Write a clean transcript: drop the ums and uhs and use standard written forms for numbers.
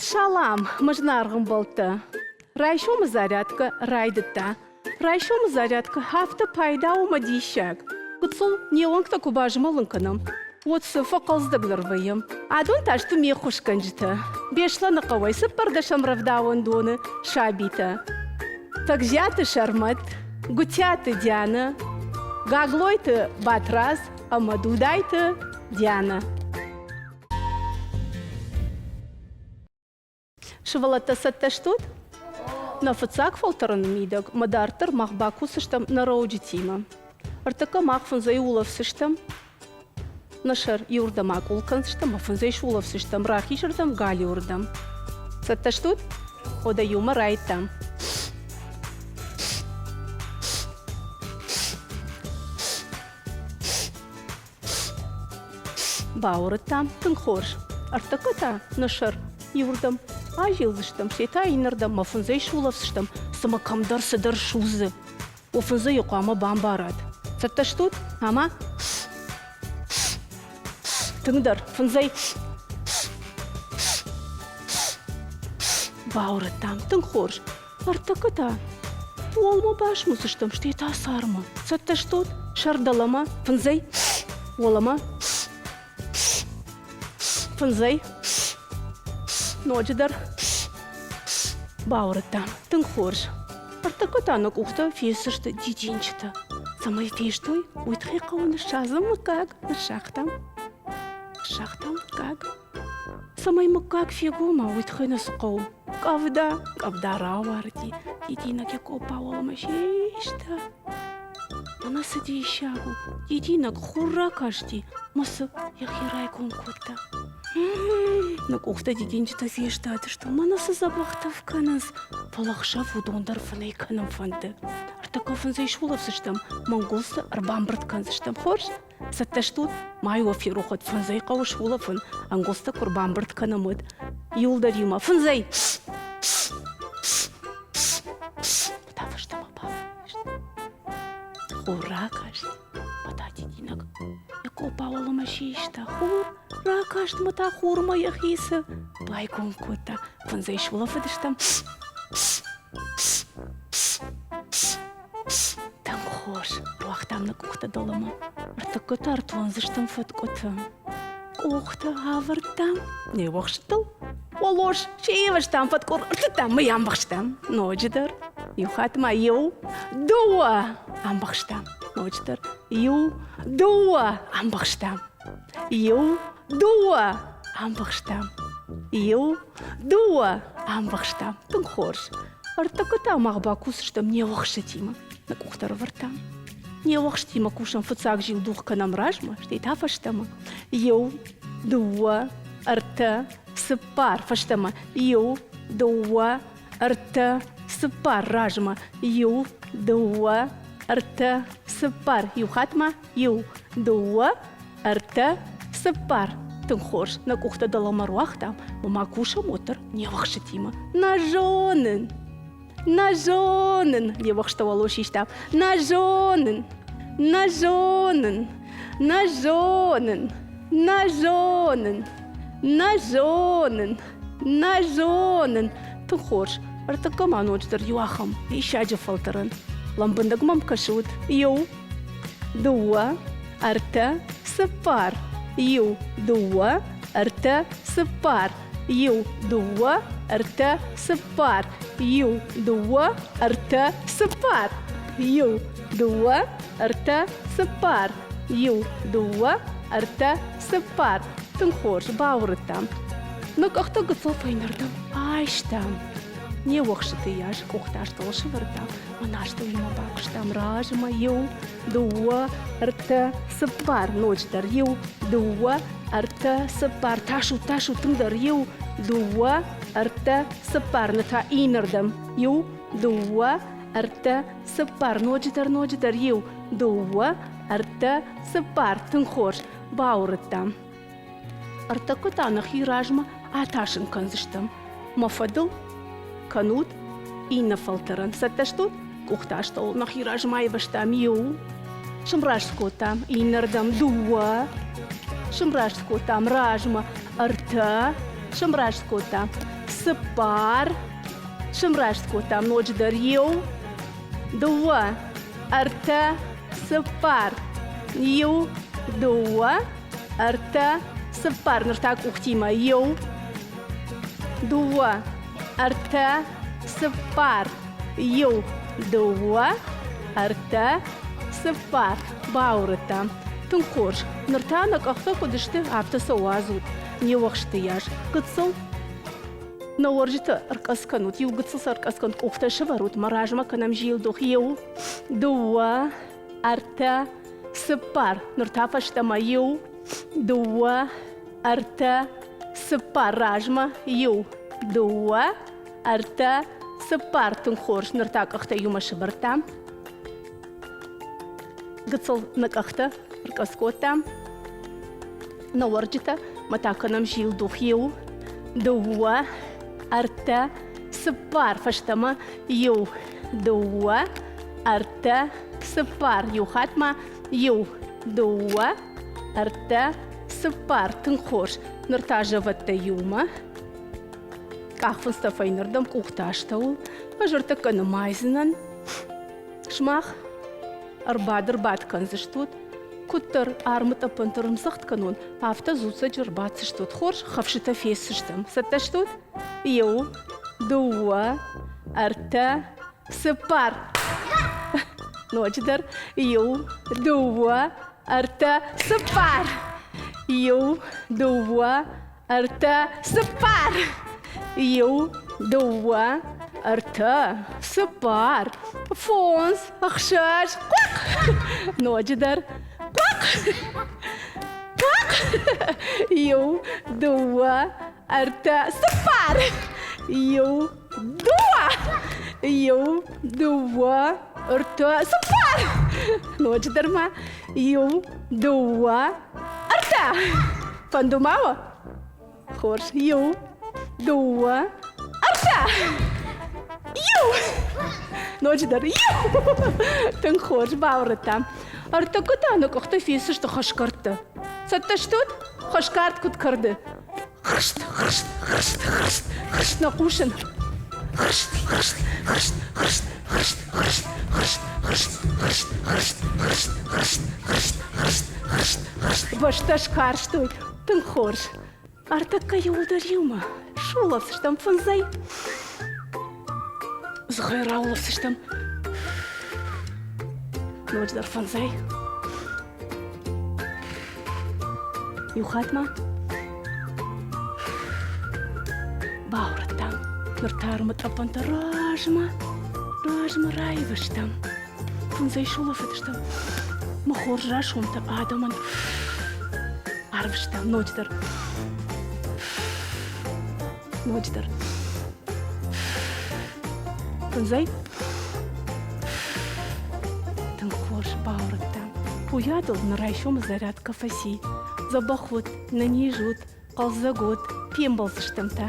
Салам, мӕ зынаргъ ӕмбӕлттӕ! Райсомы зарядкӕ райдыдта. Райсомы зарядкӕ афтӕ пайда у мӕ диссаг. Гыццыл не уӕнгтӕ куы базмӕлын кӕнӕм, уӕд цы фӕхъӕлдзӕгдӕр вӕййӕм. Адон та сты ме ххуысгӕнджытӕ. Беслӕны хъӕуӕй цыппӕрдӕсӕм рӕвдауӕндоны сабитӕ. Тӕгзиаты Сӕрмӕт, Гуытиаты Дианӕ, Гаглойты Батрадз ӕмӕ Дудайты Дианӕ. Сывӕллӕттӕ цӕттӕ стут? Нӕ фыццаг фӕлтӕрӕны мидӕг ма дарддӕр мах бакусдзыстӕм нӕ рӕуджытимӕ. Ӕртӕккӕ мах фындзӕй улӕфдзыстӕм, нӕ сӕр иуырдӕм акъул кӕндзыстӕм ӕмӕ фындзӕй сулӕфдзыстӕм рахизырдӕм, галиуырдӕм. Цӕттӕ стут? Уӕдӕ иумӕ райдтам. Бауырыдтам тынг хорз. Ӕртыккӕ та нӕ сӕр иуырдӕм азилдзыстӕм, стӕй та иннӕрдӕм мӕ фындзӕй сулӕфдзыстӕм, цыма кӕмдӕр цыдӕр судзы. О фындзӕй хъуамӕ бамбарат. Цӕттӕ стут? Ӕмӕ тынгдӕр фындзӕй бауырыдтам. Тынг хорз. Ӕртыккӕ та уӕлмӕ басмудздзыстӕм, стӕй та цармӕ. Цӕттӕ стут? Сӕр дӕлӕмӕ, фындзӕй уӕлӕмӕ, фындзӕй ноджыдӕр бауырыдтам. Тынг хорз. Ӕртыккӕ та нӕ къухтӕ фестдзысты дидинджытӕ. Цӕмӕй фестой, уый тыххӕй хъӕуы ныссадзын мыггаг. Ныссагътам. Ныссагътам мыггаг. Цӕмӕй мыггаг фегома, уый тыххӕй нӕ цы хъӕуы? Къӕвда, къӕвда рауарди, дидинӕг йӕ къоппа уӕлӕмӕ систа. Ӕмӕ цы диссаг у, дидинӕг хур ракасти мӕ цы йӕхи райгом кодта. Нӕ къухтӕ дидинджытӕ фестадысты, мӕнӕ цы дзӕбӕх тӕф кӕнынц, фӕлӕ хсӕв уыдон дӕр фынӕй кӕнын фӕнды. Ӕртӕккӕ фындзӕй сулӕфдзыстӕм, монголты ӕрбамбырд кӕндзыстӕм, хорз? Цӕттӕ стут? Ма уӕ ферох уӕд, фындзӕй хъӕуы сулӕфын, ӕнгуылдзтӕ куы рбамбырд кӕнӕм, уӕд. Иуылдӕр иумӕ фындзӕй! Та фӕстӕмӕ бафынӕй Хур ракаст, мӕ та дидинӕг йӕ къоппа уӕлӕмӕ систа. Хур ракаст мӕ та хурмӕ йӕхи цы байгом кодта. Фындзӕй сулӕфыдыстӕм. Тынг хорз, руагътам нӕ къухтӕ дӕлӕмӕ. Ӕртыккӕ та ӕртондзыстӕм фӕткъуыты. Къухтӕ авӕрдтам не уӕхстыл. Уӕлос сивӕзтам фӕткъуы, ӕртыдтам мӕ амбӕхстам. Ноджыдӕр иу хатт ма иу, дыууӕ амбӕхстам. Ноджыдӕр иу, дыууӕ амбӕхстам. Иу, дыууӕ амбӕхстам. Иу, дыууӕ амбӕхстам. Тынг хорз. Ӕртыккӕ та мах бакусдзыстӕм не уӕхстытимӕ. Нӕ къухтӕ ӕрӕвӕрдтам. Не уӕхстимӕ кусӕм фыццаг зилдух кӕнӕм размӕ, стӕй та фӕстӕмӕ. Иу, дыууӕ, ӕртӕ, цыппар фӕстӕмӕ. Иу, дыууӕ, ӕртӕ, цыппар размӕ. Иу, дыууӕ, ӕртӕ, цыппар. Иу хатт ма. Иу, дыууӕ, ӕртӕ, цыппар. Тынг хорз. Нӕ къухтӕ дӕлӕмӕ руагътам, ӕмӕ кусӕм уӕддӕр не уӕхсытимӕ. Нӕ зонын! Нӕ зонын! Не уӕхстӕ уӕло систам. Нӕ зонын! Нӕ зонын! Нӕ зонын! Нӕ зонын! Нӕ зонын! Нӕ зонын! Тынг хорз. Ӕртыккӕ ма ноджыдӕр иу ахӕм диссаджы фӕлтӕрӕн. Лӕмбынӕг мӕм кӕсут. Иу, дыууӕ, ӕртӕ, цыппар. Иу, дыууӕ, ӕртӕ, цыппар. Иу, дыууӕ, ӕртӕ, цыппар. Иу, дыууӕ, ӕртӕ, цыппар. Иу, дыууӕ, ӕртӕ, цыппар. Иу, дыууӕ, ӕртӕ, цыппар. Тынг хорз, бауырыдтам. Нӕ къӕхтӕ гыццыл фӕйнӕрдӕм айстам. Не уӕхсыты йас къухтӕ астӕуыл сӕвӕрдтам. Мӕн астӕуимӕ бакуыстам размӕ иу, дыууӕ, ӕртӕ, цыппар, ноджыдӕр иу, дыууӕ, ӕртӕ, цыппар, тасут, тасут тынгдӕр иу, дыууӕ, ӕртӕ, цыппар, ныр та иннӕрдӕм иу, дыууӕ, ӕртӕ, цыппар, ноджыдӕр, ноджыдӕр иу, дыууӕ, ӕртӕ, цыппар, тынг хорз, бауырыдтам. Ӕртӕккӕ та нӕхи размӕ атасын кӕндзыстӕм. Мӕ фӕдыл кӕнут иннӕ фӕлтӕрӕн. Цӕттӕ стут? Къухтӕ астӕуыл нӕхи размӕ айвӕзтам иу, сымраст кодтам иннӕрдӕм дыууӕ, сымраст кодтам размӕ ӕртӕ. Сымраст кодта. Цыппар. Сымраст кодтам ноджыдӕр иу, дыууӕ, ӕртӕ, цыппар. Иу, дыууӕ, ӕртӕ, цыппар. Ныр та къухтимӕ. Иу, дыууӕ, ӕртӕ, цыппар. Иу, дыууӕ, ӕртӕ, цыппар. Баурыдтам. Тынг хорз. Ныр та нӕ къӕхтӕ куыд сты, афтӕ сӕ уадзут. Не уӕхсты йас. Гыццыл нӕ уӕрджытӕ ӕркъӕдз кӕнут, иу гыццыл сӕ ӕркъӕдз кӕнут, къухтӕ сӕвӕрут, мӕ размӕ кӕнӕм зилдух. Иу, дыууӕ, ӕртӕ, цыппар. Ныр та фӕстӕмӕ иу, дыууӕ, ӕртӕ, цыппар. Размӕ иу, дыууӕ, ӕртӕ, цыппар. Тынг хорз. Ныр та къӕхтӕ иумӕ сӕвӕрдтам. Гыццыл нӕ къӕхтӕ ӕркъӕдз кодтам. Нӕ уӕрджытӕ ма та кӕнӕм зилдух иу, дыууӕ, ӕртӕ, цыппар, фӕстӕмӕ иу, дыууӕ, ӕртӕ, цыппар, иу хатт ма иу, дыууӕ, ӕртӕ, цыппар. Тынг хорз. Ныр та зӕвӕттӕ иумӕ. Къахфындзтӕ фӕйнӕрдӕм, къухтӕ астӕуыл. Ӕз ӕртӕккӕ нымайдзынӕн. Сымах ӕрбад-ӕрбад кӕндзыстут, куыддӕр армытъӕпӕнты рымдзӕгъд кӕнон, афтӕ дзуццӕджы ӕрбаддзыстут. Хорз хӕфсытӕ фестдзыстӕм. Цӕттӕ стут? Иу, дыууӕ, ӕртӕ, цыппар. Ноджыдӕр иу, дыууӕ, ӕртӕ, цыппар. Иу, дыууӕ, ӕртӕ, цыппар. Иу, дыууӕ, ӕртӕ, цыппар, фондз, ӕхсӕз, хъуахъ! Ноджыдӕр хъуахъ! Хъуахъ! Иу, дыууӕ, ӕртӕ, цыппар! Иу, дыууӕ! Иу, дыууӕ, ӕртӕ, цыппар! Ноджыдӕр ма иу, дыууӕ, ӕртӕ! Фӕнды ма уӕ? Хорз. Иу, дыууӕ, ӕртӕ! Иу! Ноджыдӕр иу! Тынг хорз бауырныдтам. Ӕртыккы та нӕ къухтӕ фесысты хӕсгӕрдтӕ. Цӕттӕ стут? Хӕсгард куыд кӕрды? Хырст, хырст, хырст, хырст, хырст нӕ хъусын. Хырст, хырст, хырст, хырст, хырст, хырст, хырст, хырст, хырст, хырст, хырст, хырст, хырст, хырст, хырст, хырст. Бӕстӕ скарстой. Тынг хорз. Ӕртӕккӕ иуылдӕр иумӕ сулӕфдзыстӕм фындзӕй. Дзыхӕй раулӕфдзыстӕм. Ноджыдӕр фындзӕй. Иу хатт ма. Баурӕдтам. Ныр та армытъӕпӕнтӕ размӕ, размӕ раивӕзтам. Фындзӕй сулӕфыдыстӕм. Мӕ хорз рӕсугъдтӕ адӕмӕн арвыстам ноджыдӕр. Ноджыдӕр. Фындзӕй тынг хорз баурӕдтам. Уыйадыл нӕ райсомы зарядкӕ фӕци. Дзӕбӕх ут, нӕниз ут, хъӕлдзӕг ут, фембӕлдзыстӕм та.